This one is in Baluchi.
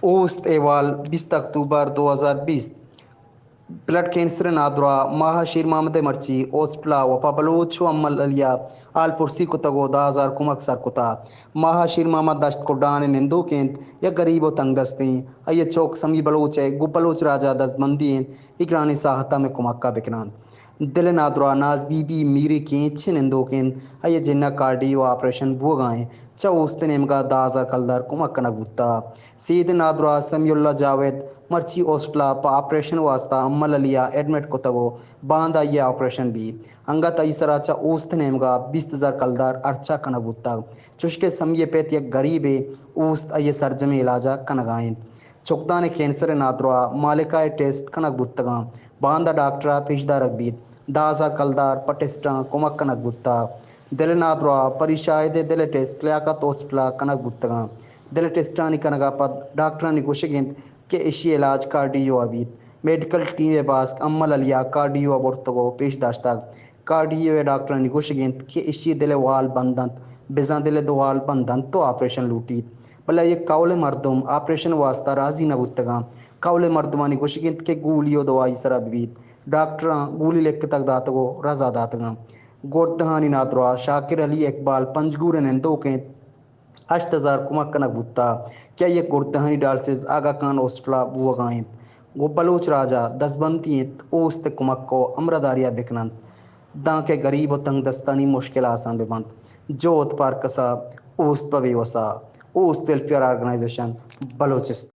اوست احوال، بیست اکتوبر دو ہزار بیست۔ بلڈ کینسر ءِ نادراہ ماہ شیر محمد ءَ مرچی ہاسپٹل ءَ وپا بلوچ ءُ امل علی ءَ حال پرسی کتگ ءُ دہ ہزار کمک سر کتگ۔ ماہ شیر محمد دشت کڈان ءِ نندوک اِنت، یک گریب ءُ تنگ دستیں۔ آئی ءِ چک سمی بلوچ ءِ گوں بلوچ راج ءَ دزبندی اِنت، اے گرانیں ساھت ءَ مئے کمک ءَ بکن اَنت۔ دل ءِ نادراہ ناز بی بی میری کینچ ءِ نندوک اِنت، آئی ءِ جن ءَ کارڈیو آپریشن بوگ ءَ اِنت، چہ اوست ءِ نیمگ ءَ دہ ہزار کلدار کمک کنگ بوتگ۔ سید ءِ نادراہ سمیع اللہ جاوید مرچی ہاسپٹل ءَ پہ آپریشن ءِ واستہ امل علی ءَ ایڈمٹ کتگ ءُ باندا آئی ءِ آپریشن بیت، انگت آئی ءِ سرا چہ اوست ءِ نیمگ ءَ بیست ہزار کلدار ہرچ ءَ کنگ بوتگ، چوشکہ سمیع ءِ پت یک گریبے، اوست آئی ءِ سرجمیں علاج ءَ کنگ ءَ اِنت۔ چکدان ءِ کینسر ءِ نادراہ مالکہ ءِ ٹیسٹ کنگ بوتگ اَنت، باندا ڈاکٹر ءَ پیش دارگ بیت، دہ ہزار کلدار پہ ٹیسٹاں کمک کنگ بوتگ۔ دل ءِ نادراہ پری شاہد ءِ دل ءِ ٹیسٹ لیاقت ہاسپٹل ءَ کنگ بوتگ اَنت۔ دل ءِ ٹیسٹانی کنگ ءَ پد ڈاکٹرانی گوشگ اِنت کہ ایشی ءِ علاج کارڈیو ءَ بیت۔ میڈیکل ٹیم ءِ باسک امل علی ءَ کارڈیو ءَ برتگ ءُ پیش داشتگ۔ کارڈیو ءِ ڈاکٹرانی گوشگ اِنت کہ ایشی ءِ دل ءِ وال بند اَنت، بزاں دل ءِ دو وال بند اَنت تو آپریشن لوٹیت۔ بلے یک کہول ءِ مردم آپریشن ءِ واستہ راضی نہ بوتگ اَنت۔ کہول ءِ مردمانی گوشگ اِنت کہ گولی ءُ دوائی سر ءَ بہ بیت۔ ڈاکٹراں گولی لکتگ داتگ ءُ رضا داتگ اَنت۔ گردہانی نادراہ شاکر علی اقبال پنجگور ءِ نندوک اِنت۔ ہشت ہزار کمک کنگ بوتگ کہ آئی ءِ گردہانی ڈائلسس آغا خان ہاسپٹل ءَ بوگ ءَ اِنت۔ گوں بلوچ راج ءَ دزبندی اِنت، اوست ءِ کمک ءُ ہمراہداری ءَ بکن اَنت، دانکہ گریب ءُ تنگ دستانی مشکل آسان بہ بنت۔ جہد پہ ہرکس ءَ، اوست پہ بے وس ءَ۔ اوست ویلفیئر آرگنائزیشن بلوچستان۔